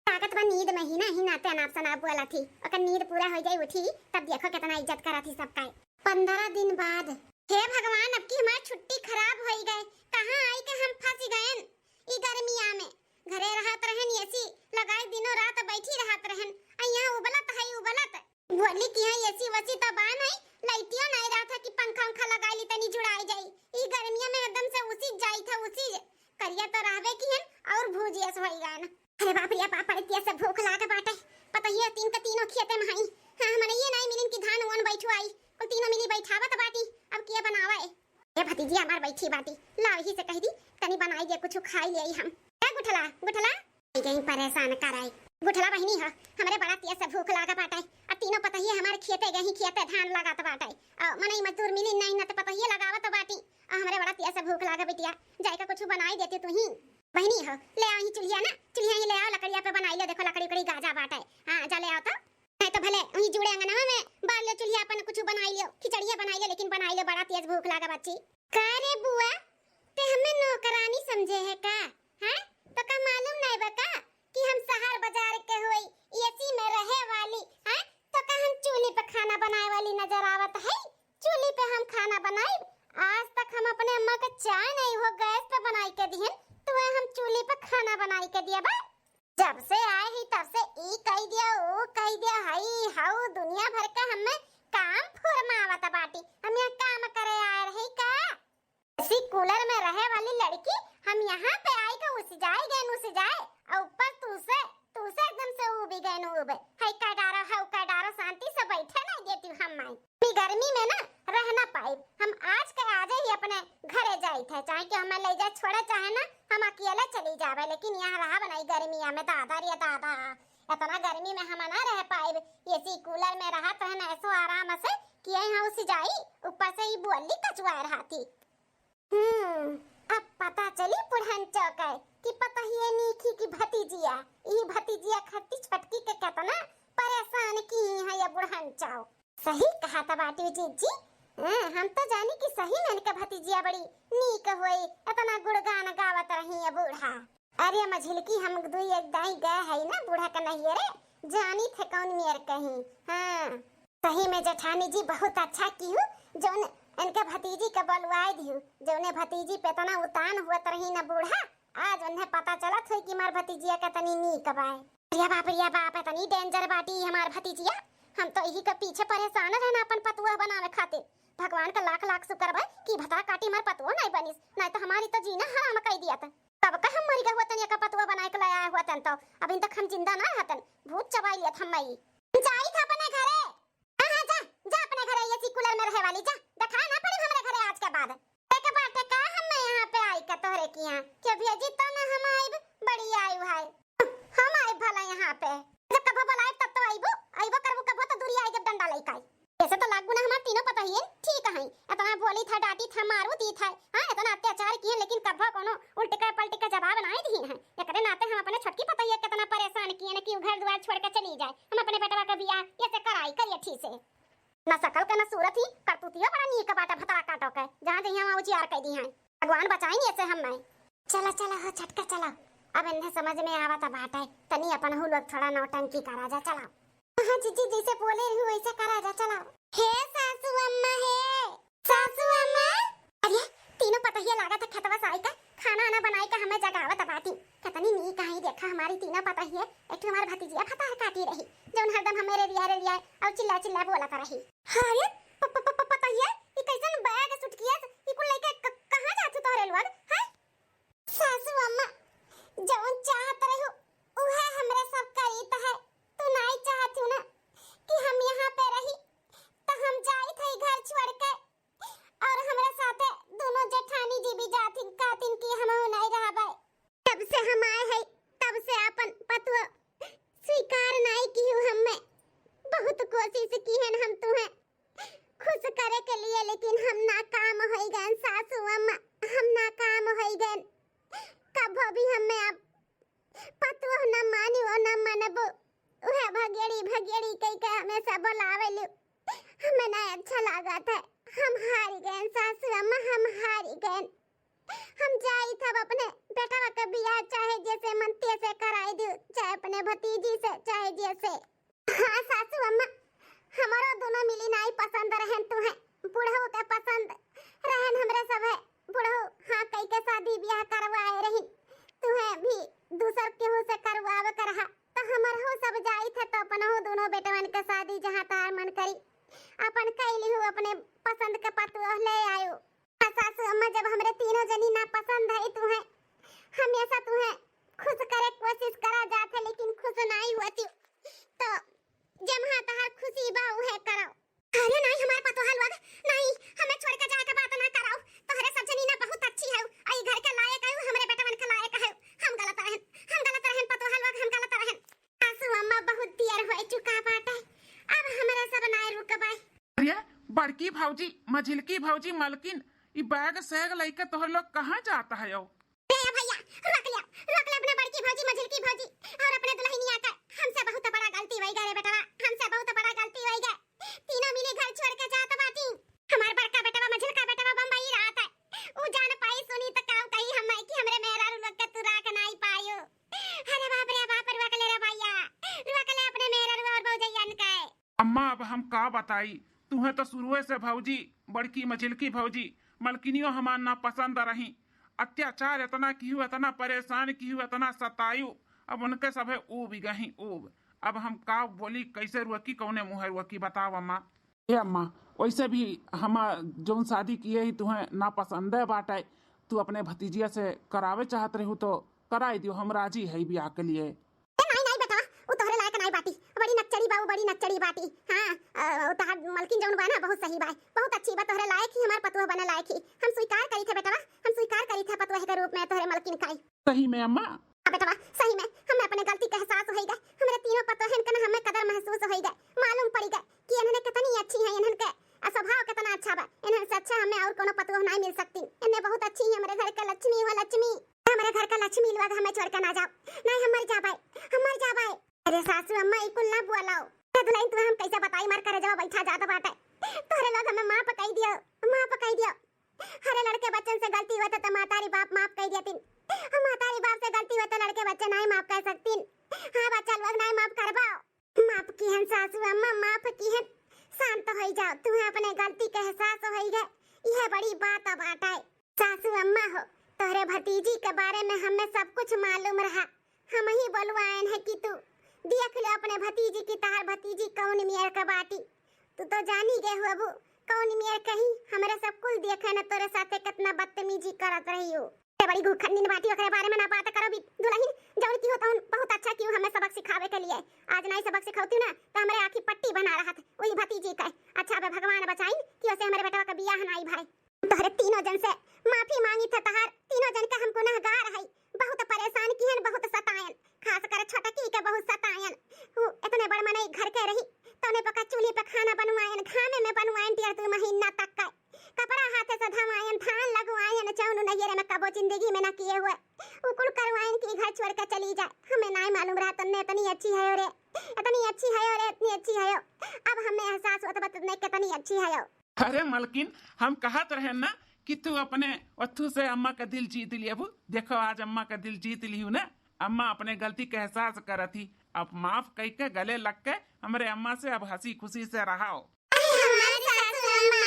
ताकत बा नींद में ही ना, ही नाते अनाप शनाप बोला थी, ओकर नींद पूरा हो जाई उठी, तब देखो कितना इज्जत करा थी सबका। पन्द्रह दिन बाद। हे भगवान, अब की हमार छुट्टी खराब होई गए, कहाँ आई के हम फंस गएन ई गर्मिया में। घरे रहत रहन, एसी लगाई दिनों रात बैठी रहत रहन, आ यहाँ उबलत है उबलत। बोली कि यहाँ एसी वसी तो बा नहीं, लाइटियो नहीं रहत है कि पंखा उंखा लगाई ली तनी जुड़ाई जाई। ई गर्मिया में एकदम से उसी जाई था उसी करिया तो रहबे किहन और भूजिया से होई गए ना। अरे बाप रे बाप, बड़े तेज से भूख लाग बाटे। पता ही है, तीन का तीनों खेते में हई। हाँ, हमरे ये नाई मिलिन कि धान उन बैठवाई, कुल तीनों मिली बैठावत बाटी। अब के बनावे? ए भतीजी हमार बैठी बाटी, लाव ही से कह दी, तनी बनाई दे, कुछ खाई ले हम। ए गुठला, गुठला, आई गई परेशान कराई। गुठला बहिनी ह, हमरे बड़ा तेज से भूख लाग बाटे। आ तीनों पतहिए हमार खेते गई, खेते धान लगात बाटे। आ मनई मजदूर मिली नहीं न त पतहिए लगावत बाटी। आ हमरे बड़ा तेज से भूख लाग बिटिया, जाए का कुछ बनाई देती तू ही। बहिनी हो, ले आओ ही चुल्हिया ना, चुल्हिया ही ले आओ, लकड़िया पे बनाई लो, देखो लकड़ी उकड़ी गाजा बाटे। हाँ, जा ले आओ तो। नहीं तो भले वही जुड़े अंगनवा में बार लो चुल्हिया, अपन कुछ बनाई लियो, खिचड़िया बनाई लो, लेकिन बनाई लो, बड़ा तेज भूख लागा बच्ची। का रे बुआ, ते हमें नौकरानी समझे है का? हैं? तो का मालूम नहीं बा का कि हम शहर बाजार के होई, एसी में रहे वाली, हैं? तो का हम चूल्ही पे खाना बनाए वाली नजर आवत है? चूल्ही पे हम खाना बनाई? आज तक हम अपने अम्मा के चाय नहीं हो गैस पे बनाई के दिहन, तो हम चूल्ही पे खाना बनाई के दिया बा। जब से आए ही तब से ई कह दिया, वो कह दिया, हई हऊ दुनिया भर का हमें काम फुरमावत बाटी। हम यहाँ काम करे आए रही का? एसी कूलर में रहे वाली लड़की, हम यहाँ पे आई के उस जाए गए, उस जाए, और ऊपर तू से, तू से एकदम से उबी गए, उबे। हई कह डारो, हऊ कह डारो, शांति से बैठे नहीं देती हम माई। ई गर्मी में ना रह ना पाइब। हम आज के आजे ही अपने घरे जाइत है, चाहे कि हमें ले जाए छोड़े, चाहे ना हम अकेले चली जावे, लेकिन यहाँ रहब नहीं गर्मिया में। दादा रे दादा, इतना गर्मी में हम ना रह पाइब। एसी कूलर में रहत रहन ऐसो आराम से कि यहाँ उसी जाई, ऊपर से ई बोली कचुआ रहती। हम्म, अब पता चली बुढ़न चौके कि पतहिए नीखी की भतीजिया, ई भतीजिया खट्टी छोटकी के कितना परेशान की है ये बुढ़न चौ। सही कहा था बाटी जीजी। हाँ, हम तो जानी कि सही में इनका भतीजिया बड़ी नीक होई, इतना गुणगान गावत रही है बूढ़ा। अरे मझिलकी, हम दुई एक दाई गए है ना बूढ़ा के नहियरे, जानी थे कौन मेर कहीं। हाँ, सही में जेठानी जी बहुत अच्छा किहू, जौन इनके भतीजी के बलवाए दिहू, जौने भतीजी पे इतना उतान हुआ तरही ना बूढ़ा, आज उन्हें पता चलत होई कि हमार भतीजिया कितनी नीक बाय। अरे बाप रे बाप, इतनी danger बाटी हमार भतीजिया। हम तो यही के पीछे परेशान रहना अपन पतुआ बनावे खातिर। भगवान का लाख लाख शुक्र बा कि भतरा काटी हमार पतुआ नहीं बनिस, नहीं तो हमारी तो जीना हराम कर दिया था। तब का हम मरी गए हुआ तनिया का पतुआ बनाए के ले आए हुआ तन तो अभी तक हम जिंदा ना रहतन, भूत चबाई लिया था मई। जाई था अपने घरे। हाँ, हाँ, जा, जा अपने घरे, एसी कूलर में रहे वाली, जा, दिखाए ना पड़ी हमरे घरे आज के बाद। एक बाटे का हम यहाँ पे आई का तोहरे किहाँ? के भेजी तो ना हम आइब, बड़ी आई भाई। हम आइब भला यहाँ पे। जब कभो बुलाइब तब तो आइबो, आइबो करबो कभो तो दूरी आई जब डंडा लेके आई। ऐसे तो लागू ना हमार तीनों पतहियन ठीक हैं, इतना बोली था, डांटी था, मारू दी था, हाँ, इतना अत्याचार किए, लेकिन कभो कोनो उल्टे का पलटे का जवाब ना दिए हैं। एकरे नाते हम अपने छोटकी पतहिया कितना परेशान किए न कि उ घर द्वार छोड़ के चली जाए। हम अपने बेटवा का बियाह ऐसे कराई करिए ठीक से। ना शकल के ना सूरत ही, करतूतियो बड़ा नीक बाटे भतरा काटो के। जहाँ जइहाँ वहाँ उजियार कइ दिहैं। भगवान बचाइन ऐसे हम नहीं। चला, चला हो छटका, चला। अब इन्हें समझ में आवत बाटे, तनी अपन हु लोग थोड़ा नौटंकी करा जा, चला। हाँ जीजी, जैसे बोले रही वैसे करा जा, चला। हे सासू अम्मा, हे सासू अम्मा। अरे, तीनों पतहिया लागत है खेतवा से आई का, खाना आना बनाई का हमें जगावत बाटी। कितनी नीक आई देखा हमारी तीनों पतहिया, एक ठो हमार भतीजिया भतार काटी रही, जौन हरदम हमें रे रिया रे रिया और चिल्ला चिल्ला बोलत रही। हाँ रे, प-, प-, प-, प-, पतहिया, ई कैसन बैग, सूटकेस, ई कुल लेके क-, कहाँ जात हो तोहरे लोग, हैं? सासू अम्मा, जौन चाहत रहू, उहे हमरे सब करीत है। तू नाई चाहत हूँ ना कि हम यहाँ पे रही, तो हम जाइत है घर छोड़ के। और हमरे साथे दोनों जेठानी जी भी जाथिन, कहथिन कि हमहू नाई रहबै। तब से हम आए हैं, तब से अपन पतुआ स्वीकार नाई किहू हमें। बहुत कोशिश किहन हम तुहें खुश करे के लिए, अब अपने बेटवा के बियाह चाहे जैसे मन तैसे कराई दियो, चाहे अपने भतीजी से, चाहे जैसे। हाँ सासू अम्मा, हमरो दोनों मिली नाई पसंद रहन तुहे, बुढ़ऊ के पसंद रहन हमरे सभे। बुढ़ऊ हाँ कई के शादी बियाह करवाए रही, तुहे भी दूसर केहू से करवावे के रहा, तो हमरहू सब जाई थे तो अपनहू दोनों बेटवन के शादी जहाँ तहार मन करी अपन कई लिहू, अपने पसंद के पतोह ले आयो। आ सासू अम्मा, जब हमरे तीनों जनी ना पसंद है तुहे, हमेशा तुहे खुश करे कोशिश करा जात है, लेकिन खुश नाई होती, तो जमहा तहार खुशी बा उहे करो। अरे नाई, हमार पतोहा लोग, नाई, हमें छोड़ के जाए के बात ना कराओ। तोहरे सब जनी ना बहुत अच्छी है, आई घर के लायक है, हमरे बेटवन के लायक है। हम गलत रहन, हम गलत रहन पतोहा लोग, हम गलत रहन। सासू अम्मा, बहुत देर हो चुका बाटे, अब हमरे सब नाई रुकबे। अरे बड़की भौजी, मझिलकी भौजी, मलकिन, ई बैग सैग लइके तोहर लोग कहाँ जात हयो? ए भैया, रोक ले, रोक ले अपने बड़की भौजी, मझिलकी भौजी और अपने दुल्हनिया के। हमसे बहुत बड़ा गलती होई गए रे बेटवा, हमसे बहुत बड़ा गलती होई गए। तीनों मिली घर छोड़ के जात बाटी। हमार बड़का बेटवा, मझिलका बेटवा बम्बई रहत है। ऊ जान पाई, सुनी त काऊ कही हम कि हमरे मेहरारू लोग के तू राख नाई पायो। अरे बाप रे बाप, रोक ले रे भैया, रोक ले अपने मेहरारू और भौजैयन के। अम्मा, अब हम का बताई, तुहें तो शुरुए से भौजी, बड़की मझिलकी भौजी, मलकिनियो हमार ना पसंद रही। अत्याचार इतना किहू, इतना परेशान किहू, इतना सतायू, अब उनके सभे ऊब गही ऊब। अब हम का बोली, कैसे रोकी, कौने मुँहे रोकी, बताओ अम्मा। ए अम्मा, वैसे भी हम जौन शादी किए ही तुहें ना पसंद है बाटे, तू अपने भतीजिया से करावे चाहत रहू तो कराई दियो, हम राजी है ब्याह के लिए। ए, नाई, नाई बेटवा, उ तोहरे लायक नाई बाटी, बड़ी नकचड़ी बा, उ बड़ी नकचड़ी बाटी। हाँ, अ, उ तहार मलकिन जौन बा ना, बहुत सही बा, बहुत अच्छी बा, तोहरे लायक ही, हमार पतोह बने लायक ही। हम स्वीकार करी थे बेटवा, हम स्वीकार करी थे पतोह के रूप में तोहरे मलकिन का। सही में अम्मा? हाँ बेटवा, सही में, हमें अपने गलती के एहसास होई गए, हमरे तीनों पतोहन के ना हमें कदर महसूस होई गए, मालूम पड़ी गए कि इन्हने कितनी अच्छी हैं, इन्हन के आ, स्वभाव कितना अच्छा बा। इन्हन से अच्छा हमें और कोनो पतोह नाई मिल सकती। इन्हें बहुत अच्छी ही हमरे घर के लक्ष्मी हो, लक्ष्मी। हमरे घर का लक्ष्मी लोग हमें छोड़ के ना जाओ। नाई, हम मर जाबे, हम मर जाबे। अरे सासू अम्मा, ई कुल ना बोलाओ। अरे दुल्हन, तुम्हें हम कैसे बताई, मार करेजवा बैठा जात बाटे। तोहरे लोग हमें माफ कई दियो, माफ कई दियो। अरे लड़के बच्चन से गलती होत तो मातारी बाप माफ कई देतिन। हम मातारी बाप से गलती होत तो लड़के बच्चे नाई माफ कर सकतिन। हाँ बच्चा लोग, नाई माफ करबो। माफ किहन सासू अम्मा, माफ किहन। शांत होई जाओ, तुम्हें अपने गलती के एहसास होई गए, यह बड़ी बात बाटे। सासू अम्मा हो, तोहरे भतीजी के बारे में हमें सब कुछ मालूम रहा। हम ही बोलवायन है कि तू देख ले अपने भतीजी की, तहार भतीजी कौन मेर के बाटी। तू तो जानी गए हो अबू, कौन मेर कही। हमरे सब कुल देखे न तोरे साथे कितना बदतमीजी करत रही हो। ए बड़ी घूखंडिन बाटी, ओकरे बारे में ना बात करो भी। दुल्हन जौन की हो तौन बहुत अच्छा किहू हमें सबक सिखावे के लिए। आज नाई सबक सिखौती ना तो हमरे आँखी पट्टी बना रहत वही भतीजी के। अच्छा अबे भगवान बचाइन कि ओसे हमरे बेटवा का बियाह नाई भाई। तोहरे तीनों जन से माफी मांगी थे, तहार तीनों जन के हम गुनहगार हई। बहुत परेशान किहन, बहुत सतायन, खास कर छोटकी के बहुत सतायन। उ इतने बड़ मनई घर के रही, तौने पका चूल्ही पे खाना बनवायन, घामे में बनवायन डेढ़ दू महीना तक का। कपड़ा हाथे से धवायन, धान लगवायन, जौन नैहरे में कबो जिंदगी में ना किए हुए। उ कुल करवायन कि घर छोड़ के चली जाए। हमें नाई मालूम रहा तन्ने इतनी अच्छी है रे, इतनी अच्छी है रे, इतनी अच्छी है। अब हमें एहसास होत बा तन्ने कितनी अच्छी है। अरे मलकिन, हम कहत रहे ना कि तू अपने ओथू से अम्मा का दिल जीत लियबू। देखो, आज अम्मा का दिल जीत लिहू ना। अम्मा अपने गलती के एहसास करत ही, अब माफ कई के गले लग के हमरे अम्मा से अब हंसी खुशी से रहो। अरे हमार सासू अम्मा,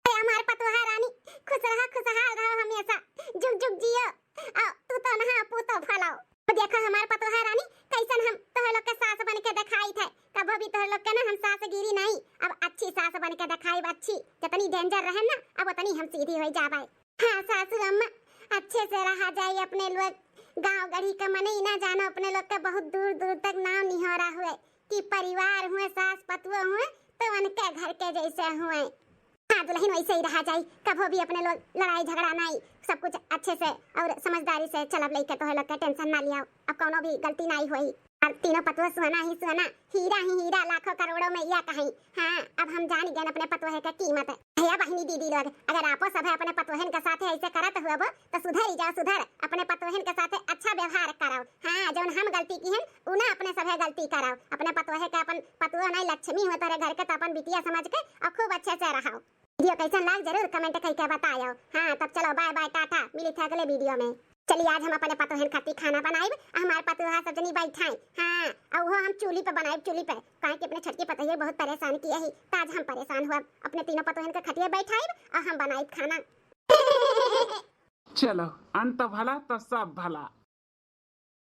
अरे हमार पतोहा रानी, खुश रहा, खुशहाल रहो हमेशा, जुग जुग जियो। आ तू तो नहा पूतो फलाओ। देखो हमार पतोहा रानी, कैसन हम तोहर लोग के सास बन के देखाई थे। कबो भी तोहर लोग के ना हम सासगिरी नहीं, अब अच्छी सास बन के देखाई, अच्छी। जितनी डेंजर रहे ना, अब उतनी हम सीधी हो जाबे। हाँ सासू अम्मा, अच्छे से रहा जाए अपने लोग। गांव गढ़ी का मने ही ना जानो, अपने लोग के बहुत दूर दूर तक नाम निहोरा हुए कि परिवार हुए, सास पतुआ हुए, तो उनके घर के जैसे हुए। हाँ दुल्हन, वैसे ही रहा जाई, कभो भी अपने लोग लड़ाई झगड़ा नाई, सब कुछ अच्छे से और समझदारी से चलब लइके, तोहे लोग के टेंशन ना लियाओ, अब कौनो भी गलती नाई होई। अब तीनों पतोह सोना ही सोना, हीरा ही हीरा, लाखों करोड़ों में या कहीं। हाँ, अब हम जान गए अपने पतोहे के कीमत। भैया बहिनी दीदी लोग, अगर आपो सभे अपने पतोहन के साथे ऐसे करत हुआ तो सुधर जाओ, सुधर, अपने पतोहन के साथे अच्छा व्यवहार करो। हाँ, जौन हम गलती किहन, उ ना अपने सभे गलती करो। अपने पतोहे के अपन पतोह नहीं, लक्ष्मी हुए तोरे घर के, तो अपन बिटिया समझ के और खूब अच्छे से रहो। वीडियो कैसन लाग जरूर कमेंट करके बतायो। हाँ, तब चलो bye bye, टाटा, मिली थे अगले वीडियो में। चली, आज हम अपने पतोहन खातिर खाना बनाइब, आ हमार पतोहा सब जनी बैठाई। हाँ, और वो हम चूल्ही पे बनाइब, चूल्ही पे, काहे कि अपने छोटकी पतोहिया बहुत परेशान किया ही, तो आज हम परेशान हुआ, अपने तीनों पतोहन के खटिया बैठाइब और हम बनाइब खाना। चलो, अंत भला तो सब भला।